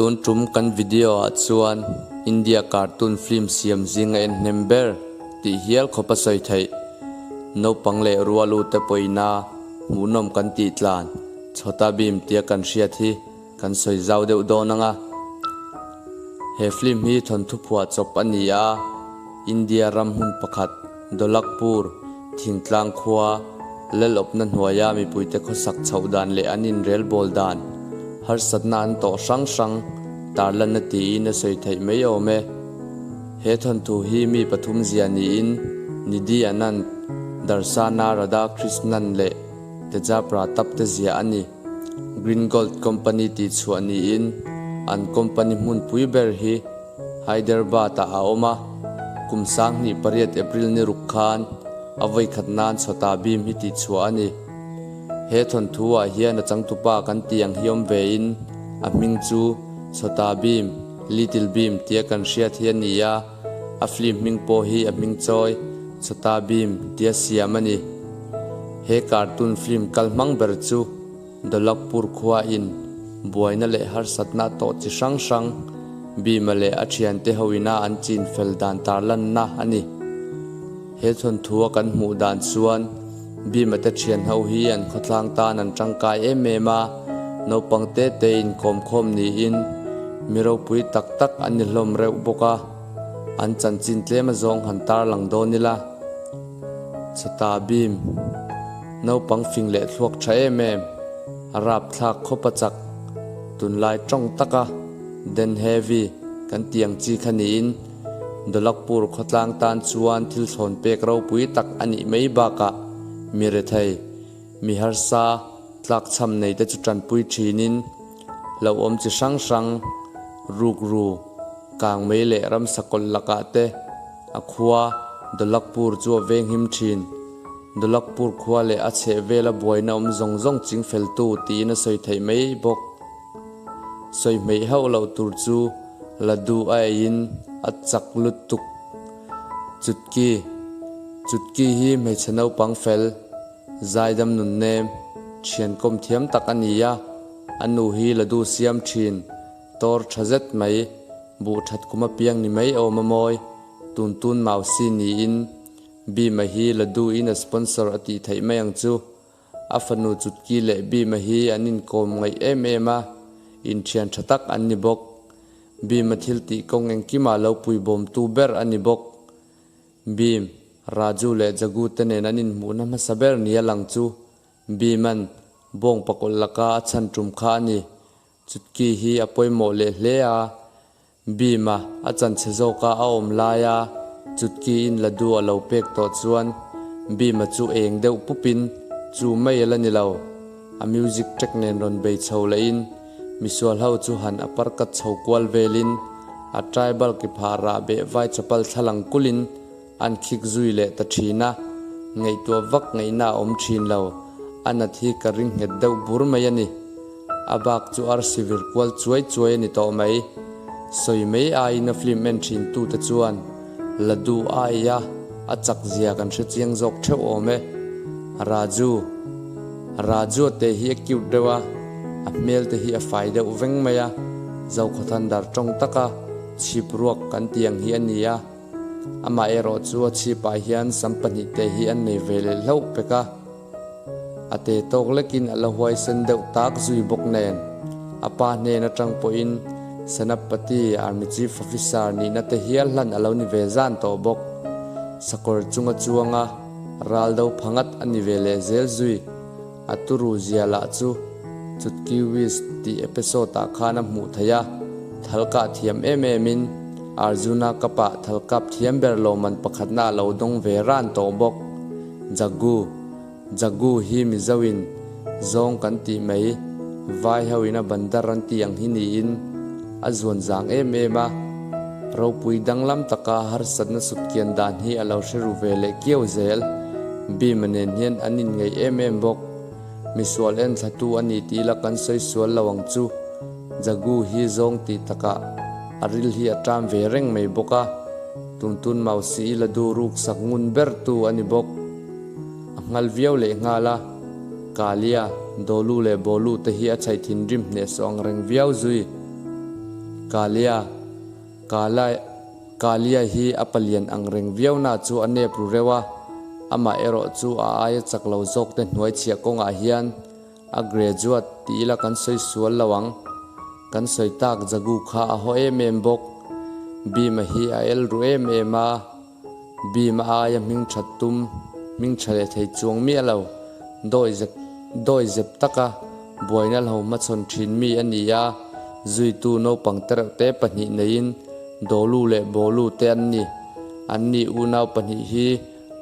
Tun tum kan video ah chuan India cartoon film siam zinga en hnem ber tih hial khawp a sawi theih. Naupang leh rual u te pawina hmuhnawm kan tih tlan Chhota Bheem tia kan hriat hi kan sawi zau deuh dawn ang a. He film hi thawnthu phuah chawp a ni a, India ram hmun pakhat Dholakpur, thingtlang khua, Lalawpna hnuaia mipuite khawsak chhoh dan leh an inrel bawl dan, harsatna an tawh hrang hrang tarlanna tiin a sawi theih mai awm e. He thawnthu hi mi pathum zia niin Nidhi Anand, Darshana Radhakrishnan leh Teja Pratap te zia a ni. Green Gold Company tih chhuah niin an company hmunpui ber hi Hyderabad-ah a awm a, kum 28 April ni ruk khan a vawikhat nan Chhota Bheem hi tih chhuah a ni. He thawnthu-ah hian a changtupa kan tih ang hi awm vein a hming chu Chhota Bheem, Little Bheem tia kan hriat hi a ni a, a film hming pawh hi a hming chawi Chhota Bheem tia siam a ni. He cartoon film kal hmang ber chu Dholakpur khua in buaina leh harsatna tawh chi hrang hrang Bhima leh a thiante ho ina an chin fel dan tarlanna a ni. He thawnthu a kan hmuh dan chuan Bhima te thian ho hi an khawtlang tan an tangkai em em a, naupang te te inkawmkhawm niin mi ropui tak tak an ni hlawm reuh bawk a, an chanchin tlem azawng han tarlang dawn ila. Chhata Bhim. Naupang fing leh thluak tha em em, a rapthlak khawp a chak. Tunlai tawng taka Den Heavy kan tih ang chi kha niin Dholakpur khawtlang tan chuan thil thlawn pek ropui tak a nih mai bakah mi rethei, mi harsa, tlakchham nei te chu tanpui thinin hlauhawm chi hrang hrang, rukru, kangmei leh ramsa kawlh lakah te A khua, Dholakpur chu a venghim thin. Dholakpur khua leh a chheh vela buaina awm zawng zawng ching feltu tiin a sawi theih mai bawk. Sawi hmeih hauh loh tur chu Ladu a eiin a chak lutuk. Chutki, Chutki hi hmeichhe naupang fel, zaidam nunnem, thiankawm thiam tak a ni a, a nu hi Ladu siam thin. Tor tha zet mai, buh that kum apiang ni mai awm a mawi, tun tun Mausi niin Bhima hi Ladu in a sponsor a tih theih mai ang chu. A fanu Chutki leh Bhima hi an inkawm ngaih em em a, inthian tha tak an ni bawk. Bhima thil tih kawng engkimah lo puibawmtu ber a ni bawk. Bhim, Raju leh Jagu te nen an inhmuhna hmasa ber nia lang chu Bhima'n bawng pakawlh laka a chhan tum kha a ni. Chutki hi a pawimawh leh hle a, Bhima a chanchhe zawka a awm laia Chutki in Ladu a lo pek tawh chuan Bhima chu eng deuh pupin chu mai a la ni lo. A music track nen rawn bei chho lehin misual ho chu han a parkat chho kual velin a tribal ki phah rah beh vai chapal thlalang kulin An khik zui leh ta thin a, ngaihtuah vak ngaihna a awm thin lo. A nat hi ka ring nghet deuh bur mai a ni. A bak chu arsi vir kual chuai chuai a ni tawh mai. Sawi mai aiin a film en thin tute chuan la duh aia a chak zia kan hre chiang zawk theuh awm e. Raju. Raju te hi a cute deuh a, a hmel te hi a fai deuh veng mai a, Zokhawthan dar tawng taka chhip ruak kan tih ang hi a ni a. Amah erawh chu a chhipah hian sam pahnihte hi an nei ve leh hlauh pek a, a te tawk lekin a la huaisen deuh tak zui bawk nen. A pa hnen atang pawhin Senapati, Army Chief Officer, nihna te hial hlan a lo ni ve zan tawh bawk. Sakawr chunga chuanga ral do phangat a ni ve leh zel zui. A turu zia lah chu Chutki Wish tih episode ah khan a hmuh theih a, thal kah thiam em em in Arjuna Cup ah thal kap thiam ber lawmman pakhatna a lo dawng ve ran tawh bawk. Jaggu Jaggu hi Mizo in zawng kan tih mai, vai ho in a bandar an tih ang hi niin a zuan zang em em a, ropui danglam taka harsatna sutkian dan hi a lo hre ru ve leh kiau zel. Bhima nen hian an inngeih em em bawk. Misual en thlatu a ni tih ila kan sawi sual lo ang chu. Jagu hi zawng tih takah a ril hi a ṭam ve reng mai bawk a, tuntun Mausi i la du ruk sak ngun ber tu a ni bawk. A nghal viau leh nghal a, Kalia, Dolu leh Bolu te hi a chhaih thinrim hnehsawh ang reng viau zui. Kalia, Kala, Kalia hi a palian ang reng viau na chu a nep ru reuh a, amah erawh chu a aia chak lo zawk te hnuai chhiah kawngah hian a graduate ti ila kan sawi sual lo ang. Kan sawi tak Jagu kha a haw em em bawk. Bhima hi a el ru em em a, Bhima aia hming that tum, hming tha leh thei chuang miah lo, dawi zep dawi zep taka buaina lo hmachhawn thin mi a ni a, zuitu naupang tereuh te pahnih neiin Dolu leh Bolu te an ni. Anni unau pahnih hi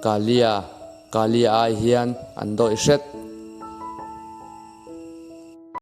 Kalia, Kalia ai hian an dawih hret.